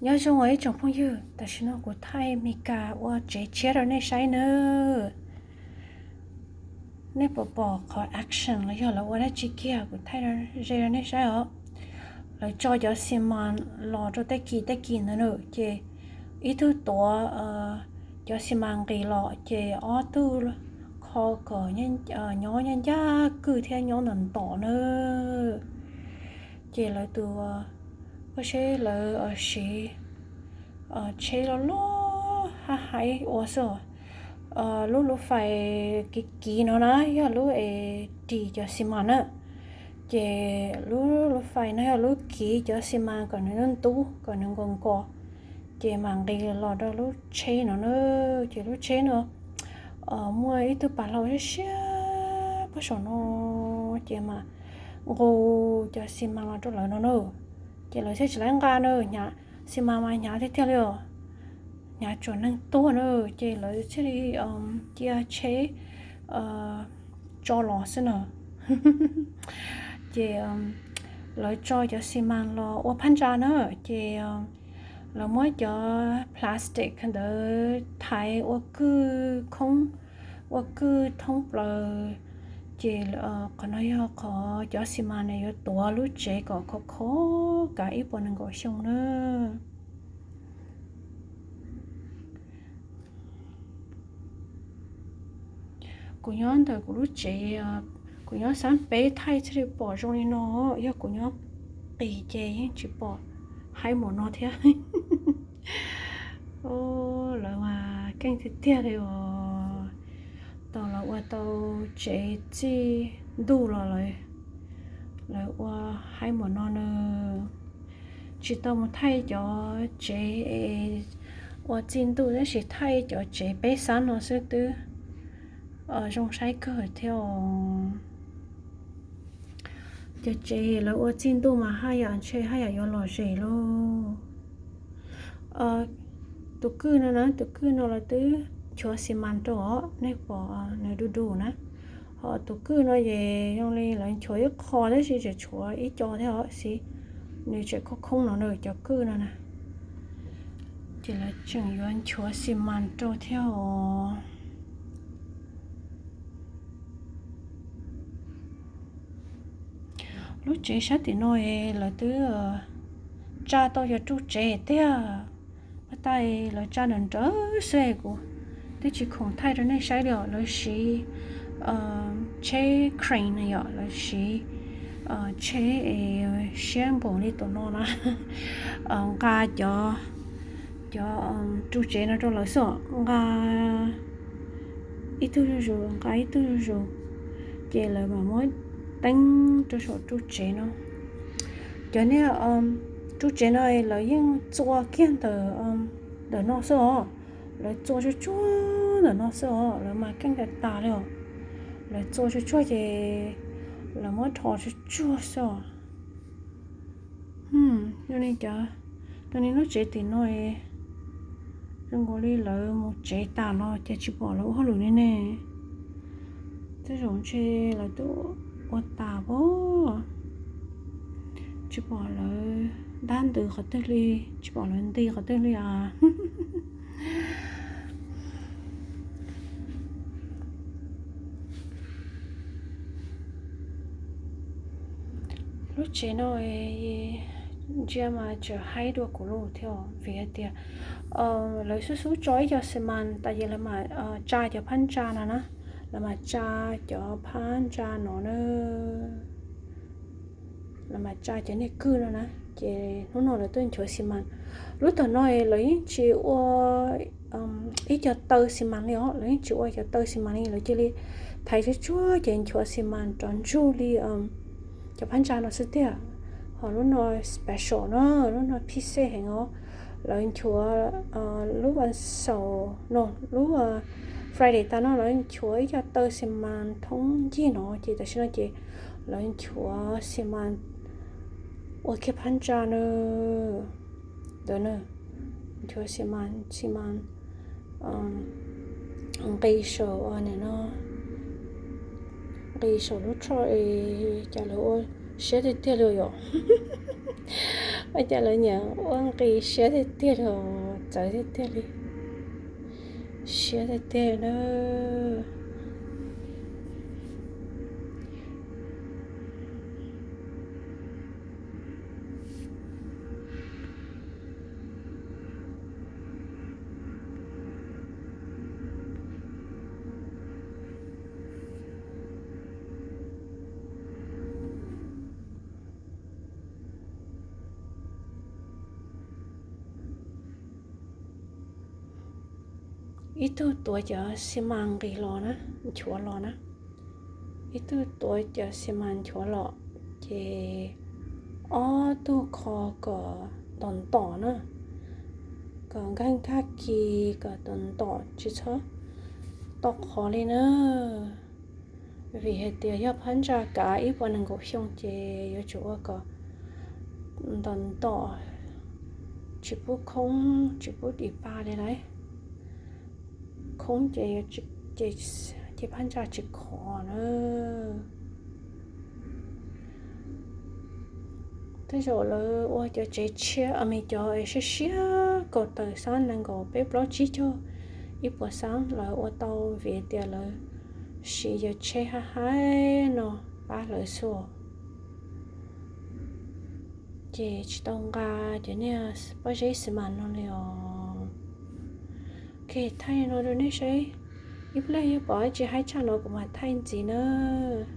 Nyob zoo os ib tsoom phooj ywg, tam sim no kuv thaij Meskas ua tsev tshiab rau nej saib nawb. Nej puas pom qhov action los yog lawv ua dab tsi kiag, kuv thaij ze rau nej saib os. Lawv tso cov xi mas los rau tej kis tej kis ntawd na, ces ib tug tuav cov xi mas nqis los ces ob tug kho kom nyob ncaj ncaj kwj thiab nyob ntom ntom na. Ces lawv tus, ua seb lawv siv tsheb loj loj hab haib ua xwb. Lub lub fais kiv kiv no na yog lub es ris cov xi mas na. Ces lub lub fais no yog lub kiv cov xi mas kom nws ntub kom nws nkaus nkaus, ces mam nqis los rau lub tsheb no na. Ces lub tsheb no muaj ib tug pas hlau siab siab puag saum no, ces mam nqus cov xi mas los rau lawv no na. Ces lawv thiaj tsis laib nqa na, hnyav xi mas mas hnyav tiag tiag li os, hnyav tsuas neeg tuag na. Ces lawv thiaj li cia tsheb tso los xwb na. Ces lawv tso cov xi mas los ua phab ntsa na, ces lawv muab cov plastic ntawd thaiv ua kwj khoob, ua kwj thoob plaws. Ces qhov no yog qhov cov xi mas no yuav tuav lub tsev kom khov kho kav ib puas nees nkaum xyoo na. Kuv nyob ntawm kuv lub tsev, kuv nyob xab peb thaij thiaj li pom zoo li no, yog kuv nyob qis ces yeej tsis pom haib npaum no thiab. Lawv mas keej tiag tiag li os. Tau lawv ua tau tsev txij ntuj los lawv ua haib npaum no na. Tsis tau mus thaij cov tsev ua txij ntuj tab sis thaij cov tsev peb xab no xwb twb zoo saib kawg thiab os. Cov tsev lawv ua txij ntuj mas haj yam ntshe haj yam yuav lom zem lauj. Tus kwj no na, tus kwj no lawv twb nchuav xi mas rau os, nej pom nws du du na. Ho tus kwj no ces zoo li lawv nchuav ib qho tab sis tseem tshuav ib co thiab os, xij nws tseem khoob khoob no na, cov kwj no na. Ces lawv tseem yuav nchuav xi mas rau thiab os. Lub tsev sab tim no lawv twb tsa tau cov ruj tsev tiag. Pab tais lawv tsa nrawm nrawm xwb, kuv twb tsis khoom thaij rau nej saib li os. Lawv siv tsheb crane na yom, lawv siv tsheb siab npaum li tus no na, nqa cov, cov ruj tsev no rau lawv xwb, nqa ib tug zuj zus, nqa ib tug zuj zus, ces lawv mam muab teeb rau saum ruj tsev no. Cov niag ruj tsev no lawv yeej txua kiag ntawm, ntawm no xwb os. Lawv txua tsuag tsuag ntawm no xwb os, lawv mas keej tas tas li os. Lawv txua tsuag tsuag ces lawv muab rho tsuag tsuag xwb os. Zoo li cov, zoo li lub tsev tim no zoo nkaus li lawv mus tsev tas los ces tsis pom lawv ua hauj lwm li ne. Tej zaum ntshe lawv twb ua tas pob, tsis pom lawv dab ntws qhov twg li, tsis pom lawv nti qhov twg li as. Lub tsev no ntsia mas tseem haib dua kuv lub thiab vim hais tias lawv xub xub tso ib co xi mas tas ces lawv mam tsa cov phab ntsa no na, lawv mam tsa cov phab ntsa no na, lawv mam tsa cov niag kwj no na, ces hnub no lawv tuaj nchuav xi mas. Lub tom no lawv yeej tsis ua ib co taw xi mas li os, lawv yeej tsis ua cov taw xi mas li, lawv cia li thaiv tsuag tsuag ces nchuav xi mas rov ntsug li cov phab ntsa no xwb tiag. Ho lub no special no, lub no phij xej heev os. Lawv nchuav lub vas xaum no, lub Friday tas no lawv nchuav ib co taw xi mas thoob ncig no ces tam sim no ces lawv nchuav xi mas ua kiag phab ntsa na. Ntawd na, nchuav xi mas, xi mas nqis saum no, nqis saum lub tshoj es cas lawv ua Siab tiag tiag li yom. Ua cas lawv nyiam ua nqi siab tiag tiag li, txawv tiag tiag li. Siab tiag tiag na. Ib tug tuav cov xi mas nqis los na, nchuav los na. Ib tug tuav cov xi mas nchuav los, ces ob tug kho kom ntom ntom na, kom nkag nkag kis kom ntom ntom tsis txhob tau qhov li na. Vim hais tias yog phab ntsa kav ib puas nees nkaum xyoo ces yuav tsum ua kom ntom ntom, tsis pub khoob tsis pub dim pa li lauj. Khoob ces, ces phab ntsa tsis khov na. Tej zaum lawv ua cov tsev tshiab, a, me cov siab siab kaum tawm xab nees nkaum peb plaub tsib caug ib puas xab lawv ua tau vim tias lawv siv yawg tsheb haib haib no pab lawv xwb. Ces tsis tau nqa cov niag pob zeb xi mas no li os. Ok, thaij no rau nej saib. Ib pliag yog pom tsis haib tshaj no kuv mam thaij ntxiv nawb.